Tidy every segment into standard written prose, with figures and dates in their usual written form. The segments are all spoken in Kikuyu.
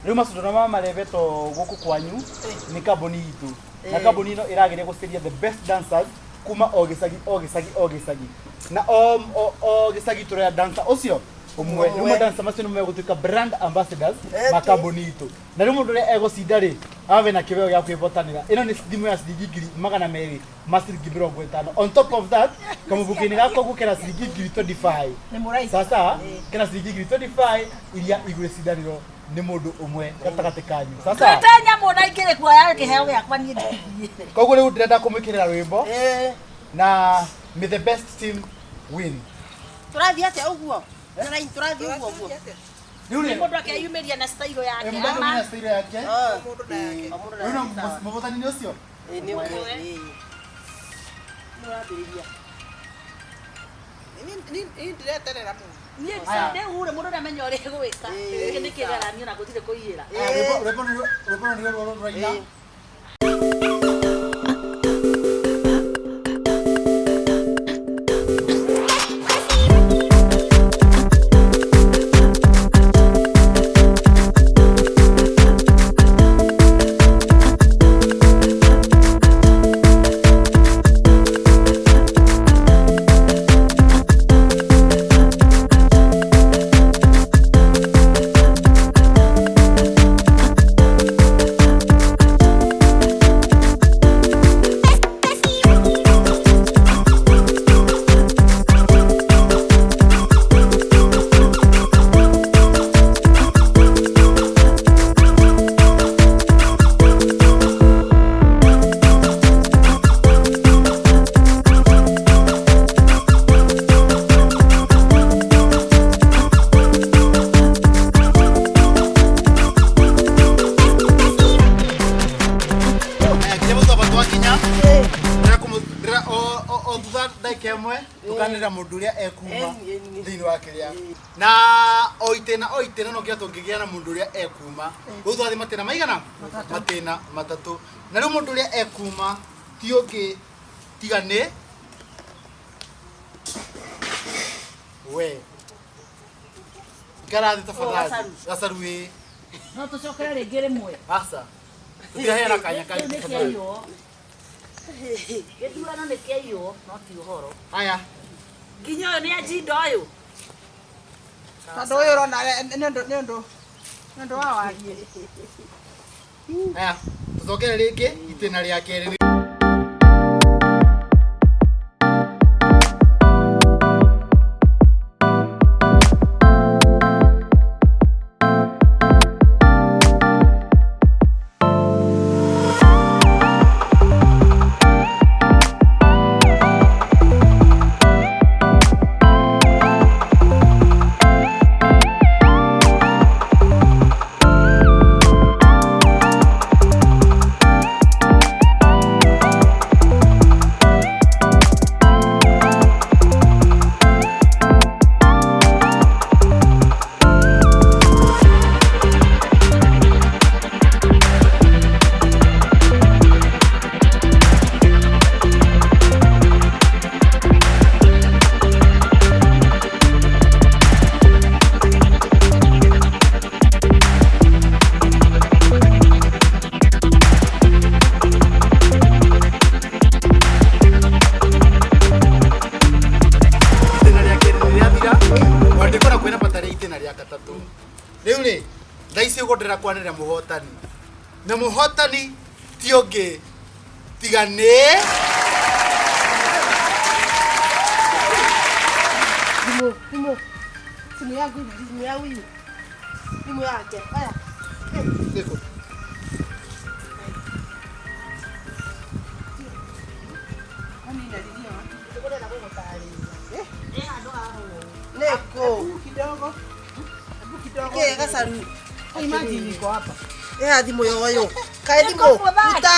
Rĩu macindano maya marehetwo gũkũ kwanyu nĩ kambuni itũ, na kambuni ĩno ĩrageria gũcaria the best dancers kuma o gĩcagi o gĩcagi o gĩcagi, na o gĩcagi tũroya dancer ũcio ũmwe. Rĩu madancer macio nĩ megũtuĩka brand ambassadors ma kambuni itũ, na rĩu mũndũ ũrĩa egũcinda rĩ, abe na kĩheo gĩa kwĩhotanĩra. Ĩno nĩ thimũ ya ciringi 250,000. On top of that, kamũbuku-inĩ gakwa ũguo kena ciringi 25,000. Nĩ mũraika. Sasa kena ciringi 25,000 iria igwĩcindanĩrwo nĩ mũndũ ũmwe gatagatĩ kanyu. Sasa Twĩte nyamũ na ingĩrĩ kuoya kĩheo gĩakwa niĩ ndithiĩ. Koguo rĩu ndĩrenda kũmwĩkĩrĩra rwĩmbo na may the best team win. Tũrathiĩ atĩa ũguo? Na raini tũrathiĩ ũguo ũguo. Rĩu rĩ, Mũndũ akeyumĩria na style yake. Mũndũ Ama akeyumĩria na style yake. Mũndũ na yake. O mũndũ na Rĩu yake, sawa. mũhotani nĩ ũcio? Ĩĩ, nĩ ũmwe. Ĩĩ. Nĩ ũrambĩrĩria. Niĩ ndireterera mũno. Niĩ Aya. rĩu rĩ, mũndũ ndamenya ũrĩa egwĩka. Gĩkĩ nĩ kĩgeranio na gũtirĩ kũiyĩra. Aya, rwĩmbo nĩruo rũraina. Aya, nginya mũthaba twakinya. Ndĩra o thutha ndagĩka ĩmwe tũkanĩrĩra mũndũ ũrĩa ekuma thĩinĩ wa kĩrĩa, na o itĩna o itĩna no nginya tũngĩgĩa na mũndũ ũrĩa ekuma. Rĩu twathiĩ matĩna maigana? Matĩna matatũ. Na rĩu mũndũ ũrĩa ekuma ti ũngĩ tiga nĩ we. Ikara thĩ tafadhali. Gacaru. Gacaru ĩ. No tũcokere rĩngĩ rĩmwe. Aca, tũtiraheana kanya Rĩu kangĩ nĩ tafadhali. kĩaiywo. Gĩthurano nĩ kĩaiywo, no ti ũhoro. Haya. Nginya ũyũ nĩ anjinda ũyũ. Tondũ ũyũ ũrona nĩ ũndũ wa wariĩ. Haya, tũcokere rĩngĩ itĩna rĩa kerĩ. Itĩna rĩa kerĩ nĩ rĩathira, wandĩkora kwĩna bata rĩa itĩna rĩa gatatũ. Rĩu rĩ, thaa ici ũguo ndĩrenda kwanĩrĩra mũhotani, na mũhotani ti ũngĩ tiga nĩ Thimũ, thimũ. Simu yangu ina simu ya huyu. Simu yake. Haya. Nĩkũ? Kwani inalilia wapi? Ndĩkũrenda gũgũtarĩria. Ĩ handũ haha ũũ. Nĩkũ? Hebu kidogo. Hebu kidogo. Kĩ gacaru? Imagine iko hapa. Ĩha thimũ yoyo. Kaĩ thimũ. Ruta.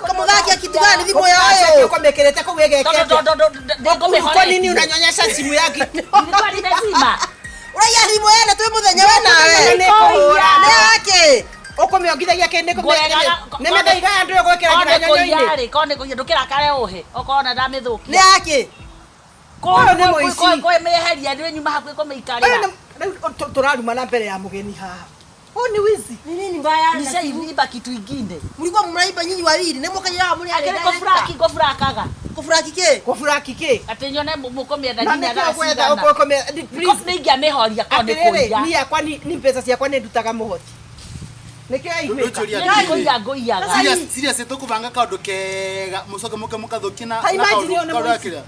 Kamũthakia kitu gani thimũ yoyo? Kwa mekĩrĩte kũu ĩgekete. Tondũ Kwa nini unanyonyesha simu yake? Nilikuwa nimezima. Ũraiya thimũ yene twĩ mũthenya we nawe. Nĩ kũhũra. Nĩ yake. Ũkũmĩongithagia kĩ? Nĩ Ngwĩraga- nĩ mĩthaiga ya andũ ĩgwĩkĩra Korwo nginya nĩ kũiya nyonyo-inĩ. rĩ, korwo nĩ kũiya ndũkĩrakare ũhe okorwo na ndamĩthũkia. Nĩ yake. Ũyũ nĩ mũici. Kũmĩeheria nĩ nyuma hakuhĩ Ũyũ kũmĩikarĩra. rĩu tũrarumana mbere ya mũgeni haha. Huu ni wizi. Ni nini mbaya? Nishaiba kitu ingine. Mlikuwa mnaiba nyinyi wawili na mkajira muri Akĩrĩ kũburaki ngũburakaga. Kufuraki ke? Kũburaki kĩ? Atĩ nyone mũkũmĩetha Na nginya nĩkĩo thaa gwetha cigana. ũkũmĩetha. Please. Nĩ ingĩamĩhoria korwo nĩ Atĩrĩrĩ, kũiya. niĩ akwa ni mbeca ciakwa nĩ ndutaga mũhoti. Nĩkĩo yaiguĩka. Ndũnjũria Nĩ atĩrĩrĩ. kũiya ngũiyaga. Serious, serious tũkũbanga kaũndũ kega mũcoke mũke mũkathũkie na Ta na imagine kaũndũ ũyũ nĩ kaũndũ mũici. gakĩrĩa.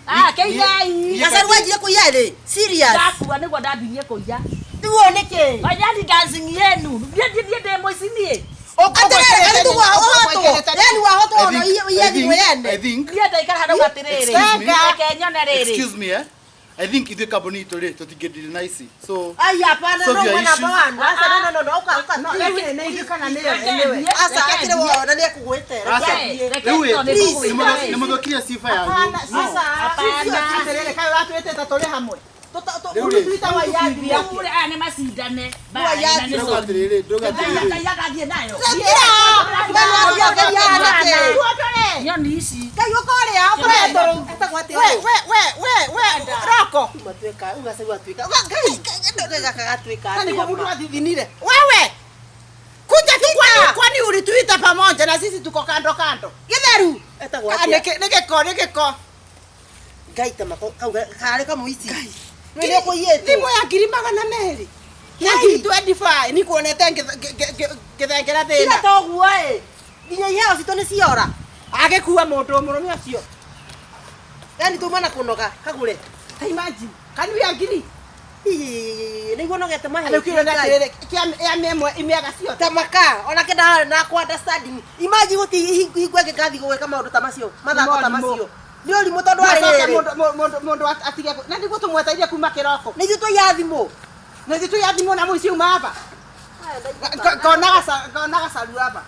Ah, kĩiyai. Gacaru wanjire kũiya rĩ? Serious. Ndakua nĩguo ndambirie kũiya. Rĩu nĩkĩ? Wanyani dancing yenu. Niĩ ndĩ mũici niĩ. Atĩrĩrĩ, kaĩ tũgwa ũhotwo. Yani wahotwo I ona think- iye I thimũ think- yene. I think Niĩ ndaikara handũ atĩrĩrĩ. Excuse me. Reke nyone rĩrĩ. Excuse me eh. I think ithuĩ kambuni itũ rĩ tũtingĩndiri na ici. So Ai hapana Solve no your mwana issues. bwana. Asa no no no no uka uka. No, rĩu nĩ ithuĩ kana nĩyo Reke anyway. thiĩ, Asa reke akire thiĩ. wona nĩ akugwĩte. Asa, Reke- reke rĩu ĩ, tondũ please, nĩngũgwĩta. nĩ mũthũkirie sifa yanyu. Hapana, No. sasa. Hapana. Atĩrĩrĩ, kaĩ ũratwĩtĩte tũrĩ hamwe. Rĩu rĩ, Ũtwĩta waiyathi Rĩu rĩ, aya nĩ macindane. Mbara Waiyathi. na nĩ ndĩrauga sori. atĩrĩrĩ, ndĩrauga atĩrĩrĩ. Ngai agathiĩ nayo. Tuotore. Nyoni ici. Ngai ũkorĩa We tũrũ. Etagwo atĩa? We we we we we Roko. Matuĩka, rĩu gacaru atuĩka. Ngai gaka gatuĩka. Sasa niko mtu athithinire. Wewe. Kuja tu kwani kwani ulituita pamoja na sisi tuko kando kando. Gĩtheru. Etagwo Ah, atĩa? Nĩkĩ nĩgĩko nĩgĩko. Ngai ta mako kau karĩ kamũici. Nĩ nĩ ũkũiyĩtwo. Thimũ ya 200,000. Na ngiri 25 nikuonete ngĩthengera Tiga thĩna. ta ũguo ĩ. Nginya iheo citũ nĩ ciora. Agĩkua mũndũ mũrũme ũcio. Yani tuma na kũnoga kagũre. Ta imagine. Kanu ya ngiri. Nĩguo nogete mahe. Rĩu kĩrĩa atĩrĩrĩ kĩa ya mĩemwe imĩaga ciothe. Ta maka onake ndararĩ na kũ understanding. Imagine gũti hingo ĩngĩ ngathiĩ gũgĩka maũndũ ta macio mathako ta Nĩ macio. Nĩ ũrimũ tondũ arĩ Acoke rĩrĩ. mũndũ mũndũ mũndũ atige na nĩguo tũmweteire kuma kĩroko. Nĩ ithuĩ twaiya thimũ. Na ithuĩ twaiya thimũ na mũici uma aba. Kona gacaru aba.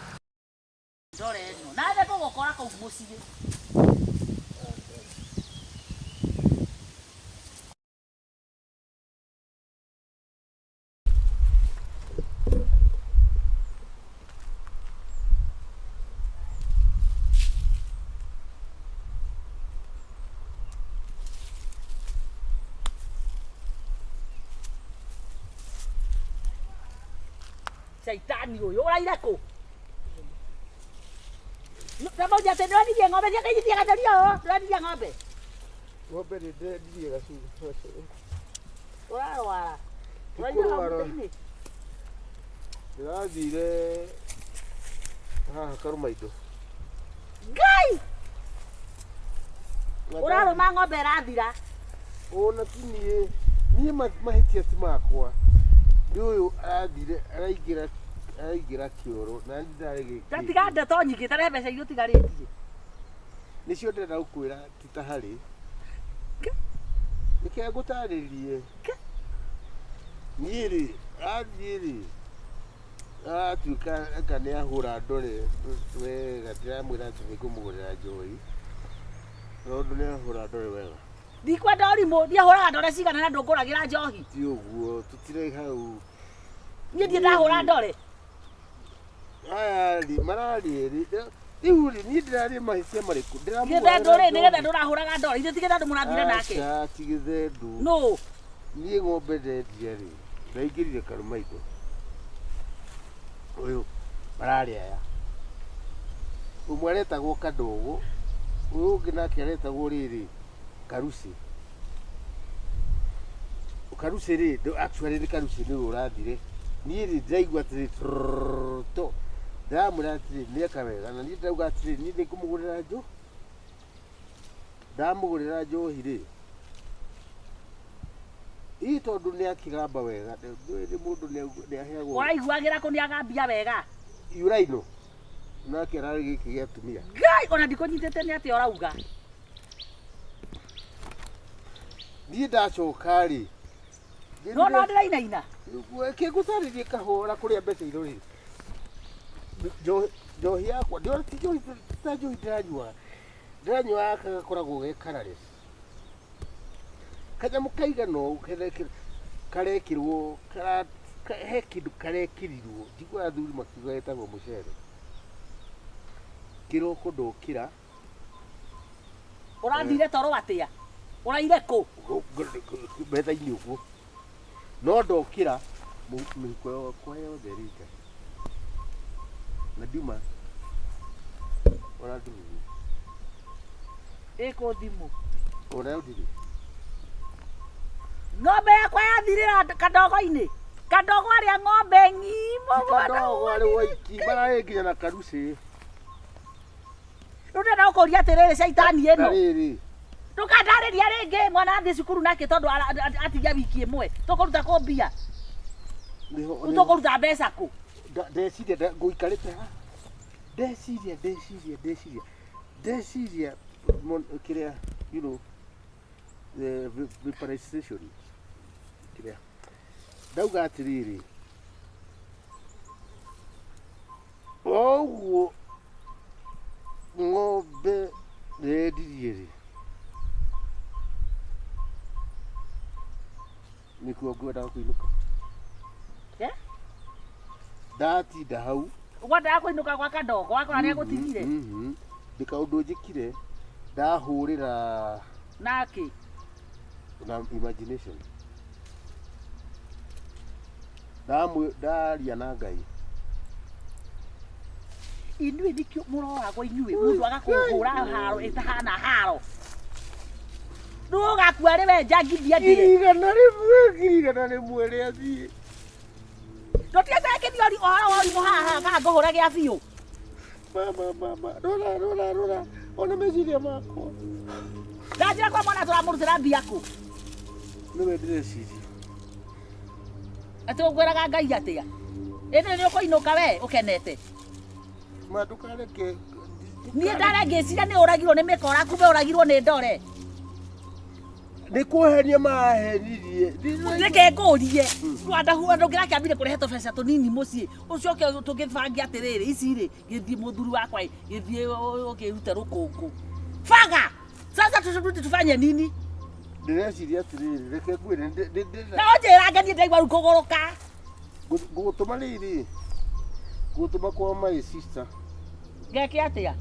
Ndore ĩno. Nawe ngũgũkora kũu mũciĩ. Caitani ũyũ ũraire kũ? Ndamauja atĩ ndĩronirie ng'ombe ciake gatheria ũũ, ndĩronirie ng'ombe. Ng'ombe nĩ ndendirie gacuru. Ũrarwara. Ũraire hau Kũrwara. mũtĩ-inĩ? Ndĩrathire haha Karũmaindo. Ngai! Ũrarũma ng'ombe ĩrathira. Ona ti niĩ, niĩ mahĩtia ti makwa. Nĩ ũyũ arathire araingĩra araingĩra kĩoro na niĩ ndarĩ gĩkĩ. Tatiga ndeto nyingĩ tarehe mbeca iria ũtigarĩtie. Nĩcio ndĩrenda gũkwĩra ti ta harĩ. Nĩkĩo ngũtarĩrie. Niĩ rĩ, athiĩ rĩ, atuĩka anga nĩ ahũra ndore wega, ndĩramwĩra atĩ nĩngũmũgũrĩra njohi, tondũ nĩ ahũra ndore wega. Ndikwenda ũrimũ, niĩ hũraga ndore cigana na ndũngũragĩra njohi. Ti ũguo, tũtirĩ hau. Niĩ ndirĩ ndahũra ndore. Aya rĩ, mararĩ erĩ. Rĩu rĩ, niĩ ndĩrarĩ mahĩtia marĩkũ? Gĩthendũ rĩ, nĩ gĩthendũ ũrahũraga ndore. Ithuĩ ti gĩthendũ mũrathire nake. Aca, ti gĩthendũ. Nũ? Niĩ ng'ombe ndendia rĩ, ndaingĩrire Karũmaindo. Ũyũ mararĩ aya. Ũmwe aretagwo Kadogo, ũyũ ũngĩ nake aretagwo rĩrĩ Karuci. Karuci rĩ, actually nĩ Karuci nĩwe ũrathire. Niĩ rĩ ndĩraigua atĩrĩ trrrr, to ndĩramwĩra atĩrĩ nĩeka wega na niĩ ndĩrauga atĩrĩ niĩ nĩngũmũgũrĩra ndamũgũrĩra njohi rĩ, ii tondũ nĩ akĩgamba wega, nĩ mũndũ nĩ aheagwo Ũraiguagĩra kũ nĩ agambia wega. uraino nake ararĩ gĩkĩ gĩa atumia. Ngai, ona ndikũnyitĩte nĩ atĩa ũrauga. Niĩ ndacoka rĩ, No no ndĩrainaina. Kĩngũtarĩrie kahora kũrĩa mbeca irorĩ. Njohi yakwa, ndĩrona ti njohi ta njohi ndĩranyua. Ndĩranyua gaka gakoragwo ge colourless. Kanyamũ kaigana ũũ karekĩrwo, he kĩndũ karekĩrirwo. Njiguaga athuri makiuga getagwo mũcere. Kĩroko ndokĩra. Ũrathire toro atĩa? Ũraire kũ? Metha-inĩ ũguo. No ndokĩra Mĩhuko yakwa yothe ĩrĩ njahi. Na ndiuma ona ndururu. Ĩkũ thimũ. Ona yo ndirĩ. Ng'ombe yakwa yathirĩra kadogo-inĩ. Kadogo arĩa ng'ombe ng'ima. Kadogo arĩ waiki mararĩ nginya na karucĩ. Rĩu ndĩrenda gũkũria atĩrĩrĩ caitani Na ĩno. rĩrĩ Ndũkandarĩria rĩngĩ mwana athiĩ cukuru nake tondũ atigia wiki ĩmwe. Tũkũruta kũ mbia? nĩho Rĩu tũkũruta mbeca kũ? Ndeciria ngũikarĩte ha ndeciria ndeciria ndeciria ndeciria kĩrĩa you know the vaporization kĩrĩa ndauga atĩrĩrĩ oguo ng'ombe ndendirie rĩ nĩkuo ngwendaga kũinũka. Eh? Ndatinda hau. Wendaga kũinũka gwa kadogo wakora nĩ agũtigire. Ndĩ kaũndũ njĩkire ndahũrĩra Nake. Na imagination ndaria na Ngai. Inyuĩ nĩkĩo mũroragwo inyuĩ mũndũ agakũhũra haro ĩtahana haro. Rĩu ũgakua rĩ we njangithia ndĩre. 100,000 rĩathiĩ. Ndũtigĩte kĩthiori ũhoro wa ũrimũ haha kana ngũhũre gĩa biũ. Mama mama rora rora rora ona meciria makwa. Ndanjĩra kwa mwana tũramũrutĩra mbia kũ? Nĩwe ndĩreciria. Atĩ ũngwĩraga Ngai atĩa? Ĩndĩ nĩ ũkũinũka we ũkenete. Ma ndũkareke. Niĩ ndare ngĩciria nĩ ũragirwo nĩ mĩkora kumbe ũragirwo nĩ ndore. Nĩ kũhenia mahenirie. Reke ngũrie. Rwanda ndũngĩrakĩambire kũrehe tũbeca tũnini mũciĩ ũcoke tũgĩbange atĩrĩrĩ ici rĩ gĩthiĩ mũthuri wakwa ĩ gĩthiĩ ũkĩrute rũkũngũ. Baga! Sasa tufanye nini? Ndĩreciria atĩrĩrĩ reke ngwĩre Na ũnjĩrange niĩ ndaigua rĩu kũgũrũka. Ngũgũtũma rĩrĩ ngũgũtũma kwa my sister. Ngeke atĩa?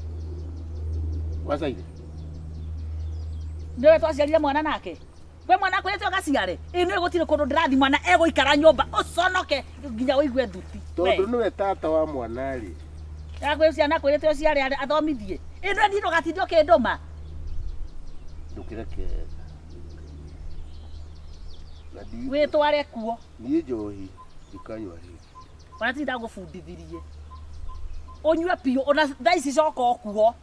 Wacaire. Nĩwe twaciarire mwana nake? Kwĩ mwana kwĩrĩte ũgaciare? Ĩ nĩwe gũtirĩ kũndũ ndĩrathiĩ mwana egũikara nyũmba ũconoke nginya ũigue thuti. Tondũ nĩwe tata wa mwana rĩ. Kwĩ ciana kwĩrĩte ũciare athomithie. Ĩ nĩwe niĩ ndũgatinde ũkĩndũma. Ndũkĩreke. Wĩtware kuo. Niĩ njohi ndikanyua rĩngĩ. Ona ti ndagũbundithirie. Ũnyue biũ ona thaa ici coka o kuo.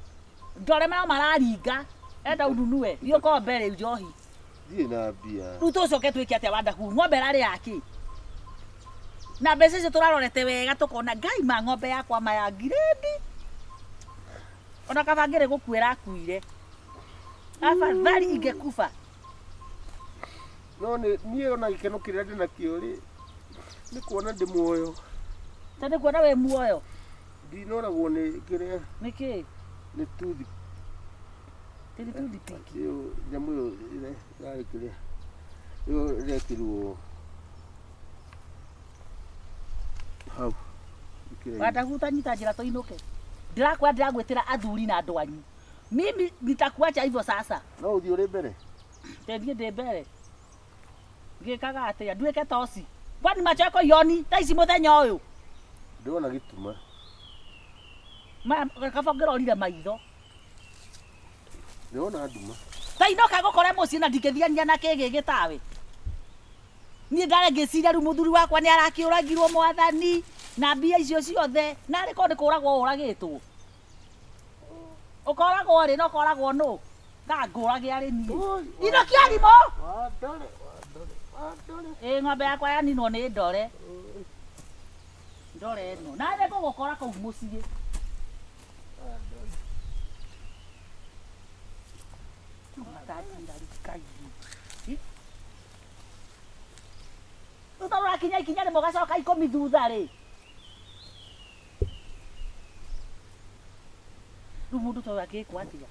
Ndore maya mararinga. Enda ununue. Thiĩ ũkombe rĩu njohi. Ndirĩ na mbia. Rĩu tũcoke twĩke atĩa Wandahu? Ng'ombe ĩrarĩ yakĩ? Na mbeca icio tũrarorete wega tũkona Ngai ma ng'ombe yakwa ma ya ngirĩndi. Ona kaba ngĩrĩ gũkua ĩrakuire. Afadhali ingekufa. No niĩ ona gĩkeno kĩrĩa ndĩnakĩo rĩ nĩ kuona ndĩ muoyo. Ta nĩ kuona wĩ muoyo. Ndinoragwo nĩ kĩrĩa. Nĩ kĩ? Nĩ tuthi. Tĩri tuthi piki. Ĩyo nyamũ ĩyo ĩrarĩ kĩrĩa. Ĩyo ĩrekĩrwo hau. Wandahu tanyita njĩra tũinũke. Ndĩrakwĩra ndĩragwĩtĩra athuri na andũ anyu. Mimi nitakuacha hivyo sasa. No ũthiĩ ũrĩ mbere. Ndĩthiĩ ndĩ mbere. Ngĩkaga atĩa? Nduĩke toci. Kwani macho yako ioni thaa ici mũthenya ũyũ? Ndĩrona gĩtuma. Kaba ngĩrorire maitho. Ndĩrona nduma. Ta inoka ngũkore mũciĩ na ndingĩthiania na kĩgĩ gĩtawe. Niĩ ndare ngĩciria rĩu mũthuri wakwa nĩ arakĩũragirwo mwathani na mbia icio ciothe narĩ korwo nĩ kũragwo ũragĩtwo. Ũkoragwo rĩ na ũkoragwo nũ? Ka ngũrage arĩ niĩ. Indo kĩarimũ. Ĩ ng'ombe yakwa yaninwo nĩ ndore. Ndore ĩno. Na nĩ ngũgũkora kũu mũciĩ. Rĩu tondũ ũrakinya ikinya rĩmwe ũgacoka 10 thutha rĩ. Rĩu mũndũ ta ũyũ angĩkwo atĩa?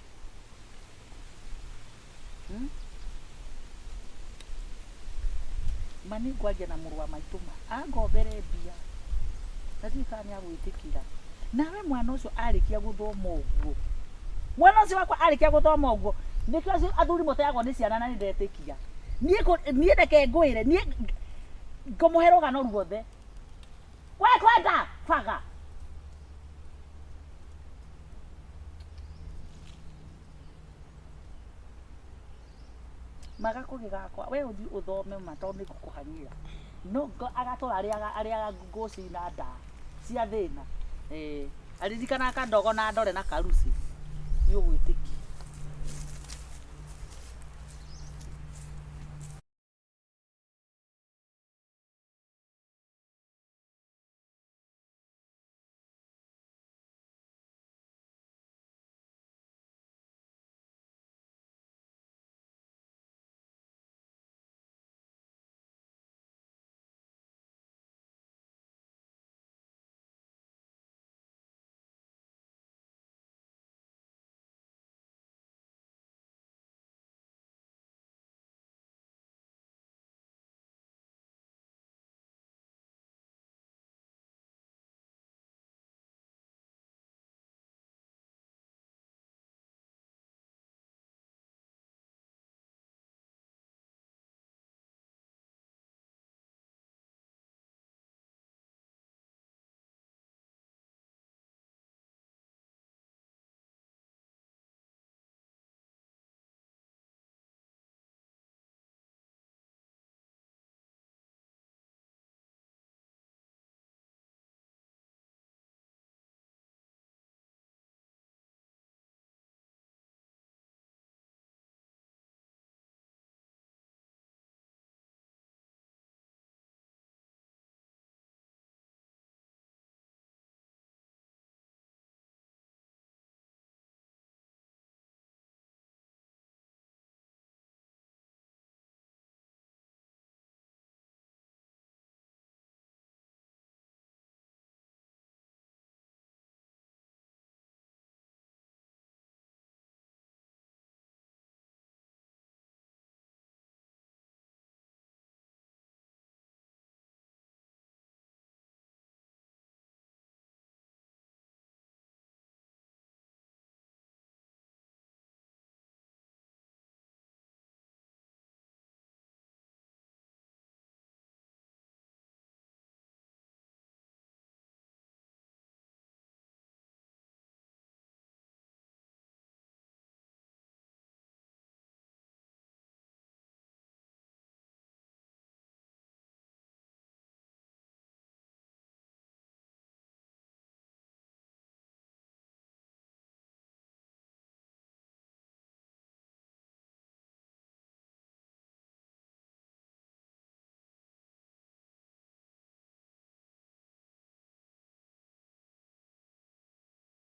Ma nĩ ngwaria na mũrũ wa maitũ ma angombere mbia na ndiũĩ kana nĩ agwĩtĩkĩra. Nawe mwana ũcio arĩkia gũthoma ũguo, mwana ũcio wakwa arĩkia gũthoma ũguo, nĩkĩo acio athuri mũteagwo nĩ ciana na nĩ ndetĩkia. Niĩ reke ngwĩre, niĩ Ngũmũhe rũgano ruothe. We kwenda baga. Maga kũgĩ gakwa we ũthiĩ ũthome ma tondũ nĩ ngũkũhang'ĩra no agatũra arĩaga arĩaga ngũci na ndaa cia thĩna. Ĩĩ aririkanaga kandogo na ndore na karuci nĩ ũgwĩtĩkia.